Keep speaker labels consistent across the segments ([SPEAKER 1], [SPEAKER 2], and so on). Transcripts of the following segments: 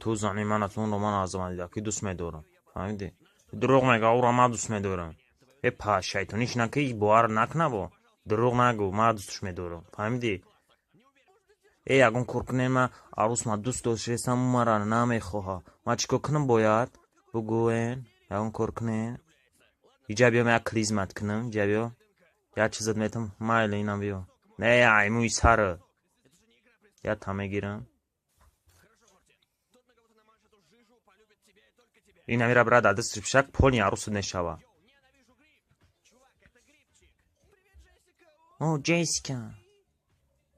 [SPEAKER 1] Ту зани ман аст, онро ман аз мадидаки дӯст медорам. Фаҳмидӣ? Дурӯғ мега, ӯро ман дӯст медорам. Э па шайтониш наки, бовар накунабо. Дурӯғ нагӯ, ман дӯстш медорам. Фаҳмидӣ? Э ягон кор кунем, ман арӯс ма дӯст доштесам, ӯ мара намехоҳа. Ман чӣ кор кунам бояд? Бугӯен, ягон кор кунен. Иҷа биё, ман як клизмат кунам, иҷа биё. Як чизат метам, майли инам биё. Не, ай мӯи сара. Я та мегирам. Ин амира брат дасташ пишак пони арӯсат мешава. О, Ҷессика.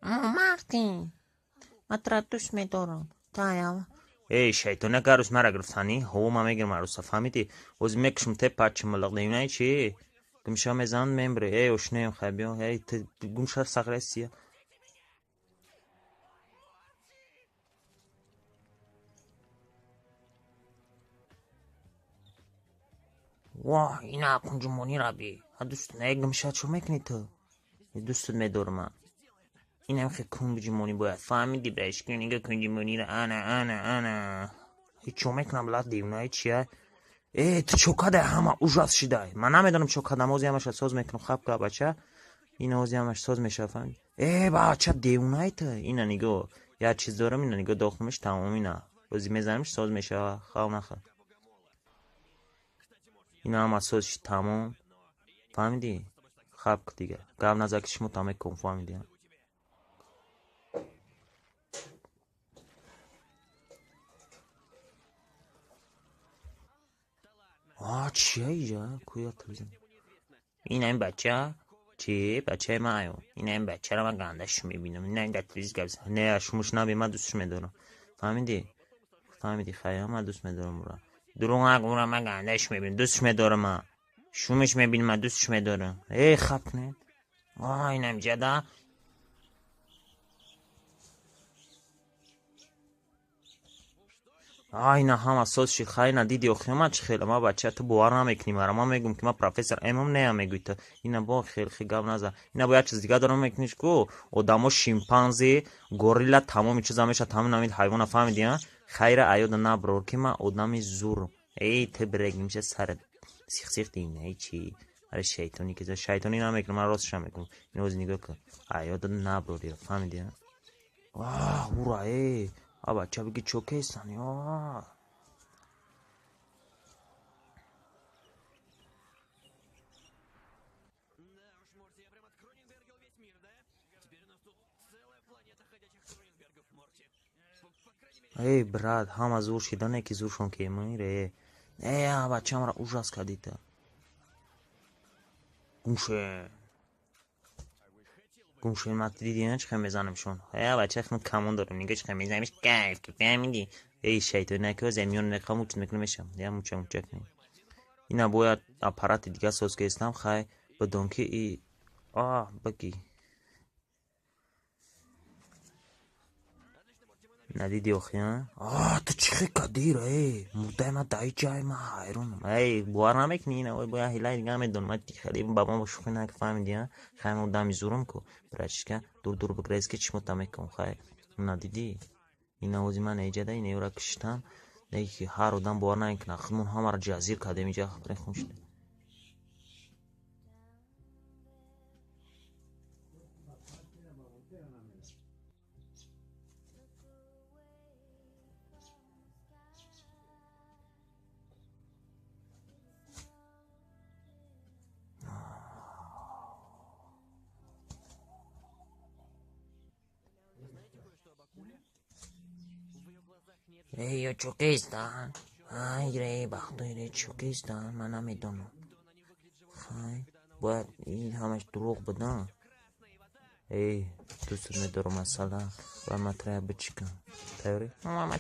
[SPEAKER 2] О, Мартин. Ман туро дӯст медорам. Таям.
[SPEAKER 1] Эй, шайтонак, арӯс мара гирифтанӣ? Ҳо, ман мегирам арӯса, фаҳмидӣ? Ҳозир мекушам те пачималақ девонаи чи? Гумша мезананд мембре. Эй, ошноем, хай биё. Эй, ту гумша сағресия. Воҳ, ина кунҷумонира би. Дӯст не, гумша чӣ мекунӣ ту? Дӯстат медорам ман. Инам хе кунҷумонӣ бояд. Фаҳмидӣ, брешки, нига кунҷумонира. Ана, ана, ана. Ҳеҷ чо мекунам, блад девонаи чия? Э, ту чо кадай, ҳама ужас шидай. Ман намедонам чо кадам, ҳозир ҳамаша соз мекунам. Хаб ка, бача. Ина ҳозир ҳамаш соз мешава, фаҳмидӣ? Э, бача, девонаи ту. Ина нигоҳ. Як чиз дорам, ина нигоҳ, дохтамаш тамом ина. Ҳозир мезанамш, соз мешава. Хав наха. Ина ҳама соз шид тамом. Фаҳмидӣ? Хаб ку дига. Гап назар ки шумо там мекун, фаҳмидӣ? А, чия иҷа? Куя телевизор? Ина ин бача? Чи? Бачаи ман аю. Ина ин бачаро ман гандашу мебинам. Ина ин дар телевизор гап зад. Не, шумуш наби, ман дӯстш медорам. Фаҳмидӣ? Фаҳмидӣ, хай, ман дӯст медорам ӯро. Дурӯғ нагӯ, ӯро ман гандашу мебинам. Дӯстш медорам ман. Шумиш мебинам, ман дӯстш медорам. Э, хаб кунед. А, инам ҷада. А, ина ҳама соз шид. Хай, ина диди охи ман чӣ хела, ман бача, ту бовар намекунӣ мара. Ман мегӯм ки ман профессор Эмам, не мегӯй ту. Ина бо хел хел гап назан. Ина бо як чиз дига дорам мекуниш ку. Одамо шимпанзе, горилла, тамоми чиза мешавад, тамоми намид ҳайвона, фаҳмидӣ, а? Хайра аёда наброр ки ман одами зурм. Эй, ту брег миша сарат. Сих-сих дина, эй чи? Аре шайтони ки шайтони намекунам, ман ростша мекунам. Ина ҳозир нигоҳ кун. Аёда наброри, фаҳмидӣ, а? А, ура, эй. А бача биги чо кесани, а? Эй, брат, ҳама зур шидане ки зуршон кемире. Э, а бачамра ужас кардӣ ту. Гумше. Гумше, ман дидӣ, чӣ хел мезанамшон. Э, бача, хел камон дорам, нигоҳ чӣ хел мезанамш, кайф ки, фаҳмидӣ? Эй, шайтони наки, ҳозир миён мехоҳам, мучут мекунам, мешавам. Я муча муча кунем. Ина бояд аппарати дига соз кестам, хай, бидон ки и а, бигӣ. Надиди охи, а? А, ту чӣ хел кардӣ, э? Мурдаи ман дар ҷай, ман ҳайронам. Эй, бовар намекунӣ, ина ой, бояд ҳилаи дига медонам. Ман хеле ба мо шӯхӣ наки, фаҳмидӣ, а? Хай, ман одами зурам ку. Братишка, дур дур бигрез ки чишмота мекунам, хай. Надидӣ? Ина ҳозир ман эҷада, ина ёра киштам. Не ки ҳар одам бовар намекунад. Худмон ҳамаро ҷазир кардем иҷа, хун шуда. Эй, ё чо кестан? Ай, ре, бахтои ре, чо кестан? Ман намедонам. Хай, бояд ин ҳамаш дурӯғ буд, а? Эй, дӯстат медорам, масалан, бояд ман тра бичикам. Тайёрӣ?
[SPEAKER 2] Мама.